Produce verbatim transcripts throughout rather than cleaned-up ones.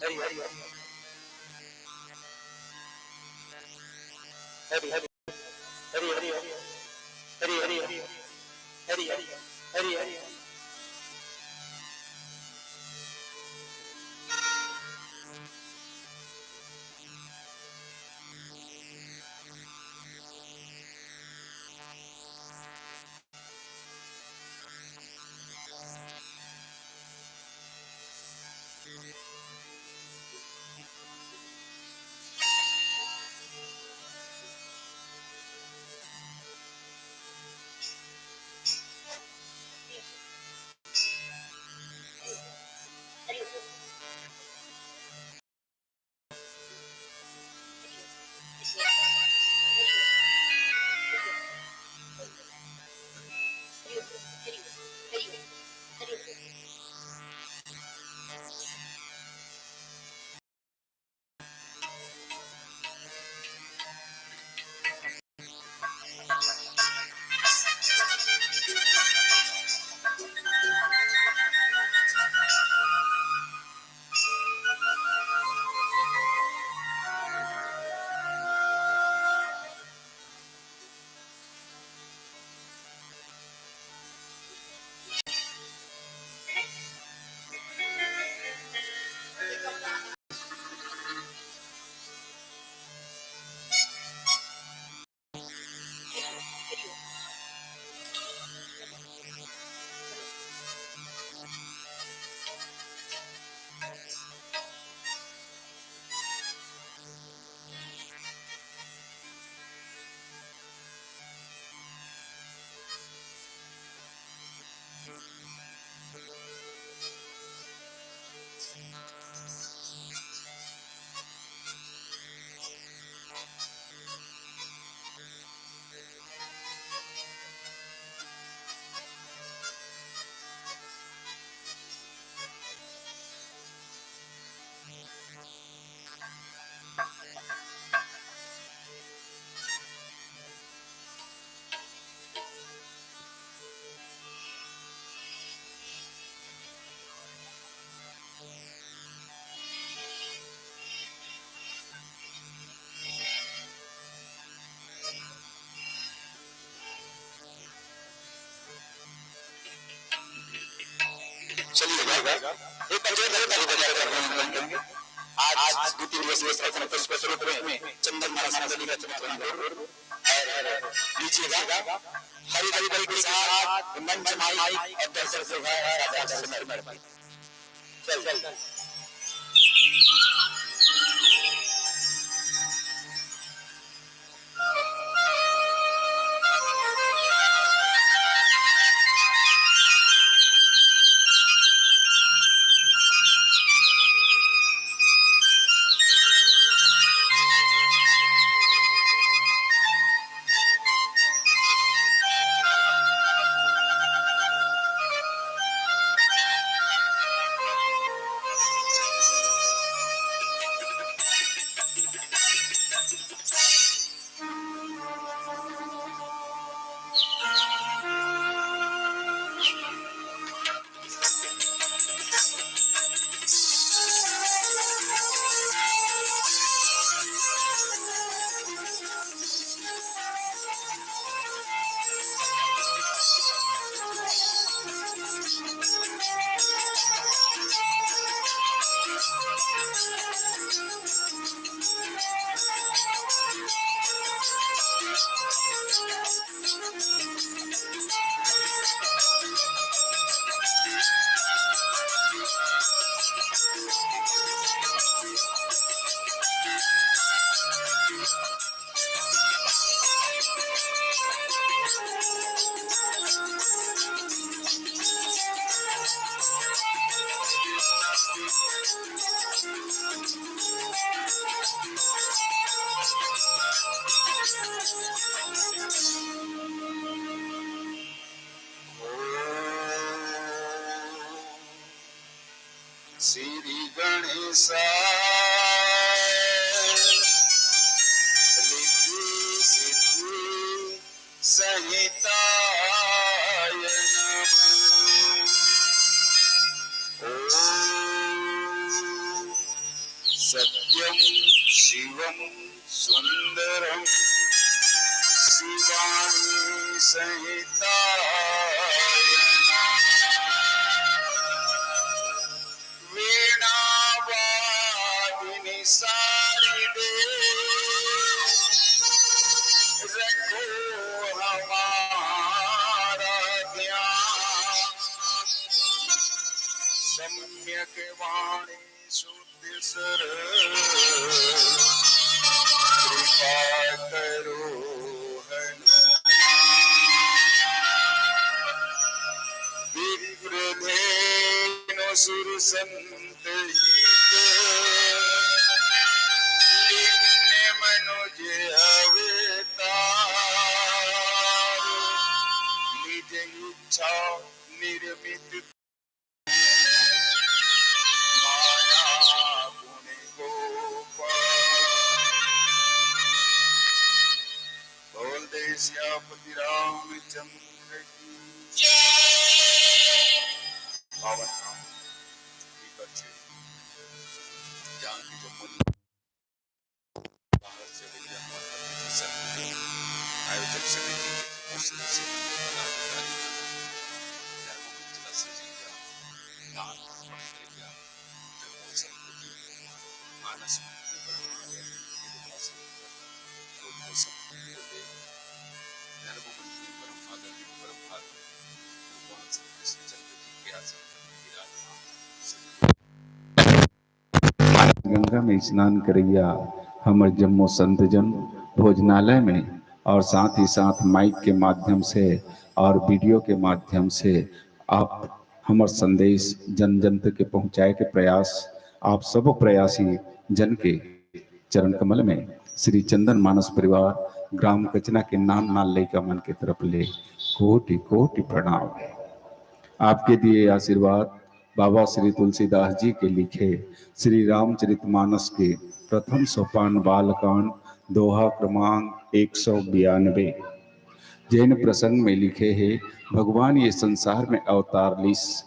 हरि हरि हरि हरि हरि हरि हरि हरि हरि हरि हरि हरि हरि हरि हरि। चलिए भाई, एक बार जोरदार ताली बजाकर अभिनंदन करेंगे। आज द्वितीय दिवस के कार्यक्रम के पुष्प स्वरूप में चंदन माला संदली का चंद्रग्रहण और लीजिएगा हरी हरी के साथ मंच माइक और दर्शक जो है, चल, चल। श्री गणेशाय रिद्धि सिद्धि सहिताय नमः। ॐ सत्यं शिवं सुन्दरं शिवानी सहिताय नमः। वीणावादिनी शारदे रखो हमारा ध्यान। सम्यक वाणी शुद्ध सर कृपा करो हनुमान। विप्र धेनु सुर संत हित लीन मनुज अवतार। निज इच्छा निर्मित माया गुण गोपाल। बोल दे सियापति रामचंद्र की। पावन धाम की कच्चे जानकी जमुना बाहर से विद्या माता की शक्ति, आयोजक समिति के सदस्य, पदाधिकारी, धर्म मंच का सजीव दान अर्पण करेगा। जब मौसम को मानस में परम आदर, ये मौसम को मौसम को दे। धर्म मंच में परम आदर, परम आदर, भगवान श्री कृष्णचंद्र जी के आसन पर विराजमान सभी गंगा में स्नान करैया हमर जम्मो संतजन भोजनालय में और साथ ही साथ माइक के माध्यम से और वीडियो के माध्यम से आप हमर संदेश जन जन तक के पहुँचाए के प्रयास, आप सब प्रयासी जन के चरण कमल में श्री चंदन मानस परिवार ग्राम कचना के नान नान लइका मन के तरफ ले कोटि कोटि प्रणाम है। आपके दिए आशीर्वाद बाबा श्री तुलसीदास जी के लिखे श्री रामचरित मानस के प्रथम सोपान बालकांड दोहा क्रमांक एक सौ बयानबे, जैन प्रसंग में लिखे हे, भगवान ये संसार में अवतार लिस,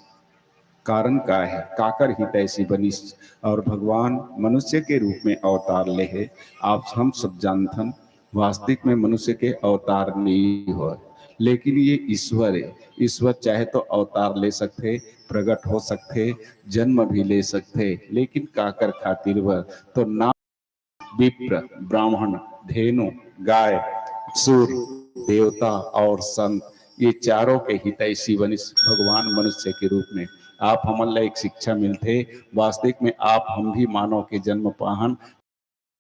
कारण का है, काकर हितैषी बनिस, और भगवान मनुष्य के रूप में अवतार ले हे। आप हम सब जानथन, वास्तविक में मनुष्य के अवतार नहीं हो, लेकिन ये ईश्वर है। ईश्वर चाहे तो अवतार ले सकथे, प्रगट हो सकथे, जन्म भी ले सकथे, लेकिन काकर खातिर बर? तो ना विप्र, ब्राह्मण, धेनु, गाय, सूर, देवता और संत, ये चारों के हितैषी बनिस भगवान मनुष्य के रूप में। आप हमन ला एक शिक्षा मिलथे, वास्तविक में आप हम भी मानव के जन्म पाहन,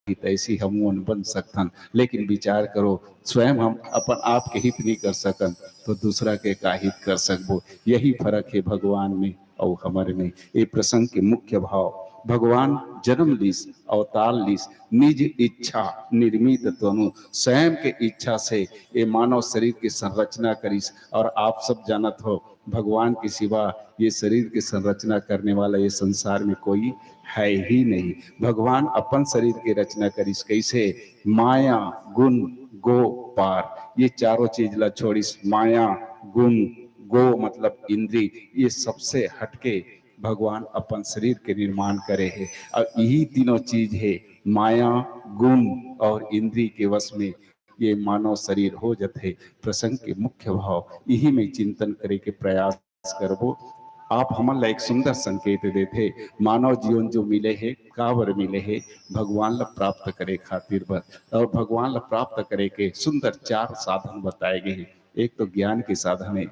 हितैषी हमन बन सकथन। लेकिन विचार करो, स्वयं हम अपन आप के हित नहीं कर सकन, तो दूसरा के का हित कर सकबो? यही फर्क है भगवान में और हमर में। ये प्रसंग के मुख्य भाव, भगवान जन्म लिस, अवतार लिस, निज इच्छा निर्मित तनु, स्वयं के इच्छा से ये मानव शरीर की संरचना करिस। और आप सब जानत हो, भगवान के सिवा ये शरीर की संरचना करने वाला ये संसार में कोई है ही नहीं। भगवान अपन शरीर की रचना करिस कैसे? माया, गुण, गो, पार, ये चारों चीज ला छोड़िस। माया, गुण, गो मतलब इंद्री, ये सबसे हटके भगवान अपन शरीर के निर्माण करे हे। और यही तीनों चीज है, माया, गुण और इंद्री के वश में ये मानव शरीर हो जथे। प्रसंग के मुख्य भाव यही में चिंतन करे के प्रयास करबो। आप हमन ला एक सुंदर संकेत देथे, मानव जीवन जो मिले हे, काबर मिले हे? भगवान ला प्राप्त करे खातिर बर। और भगवान ला प्राप्त करे के सुंदर चार साधन बताए गए हैं। एक तो ज्ञान के साधन है,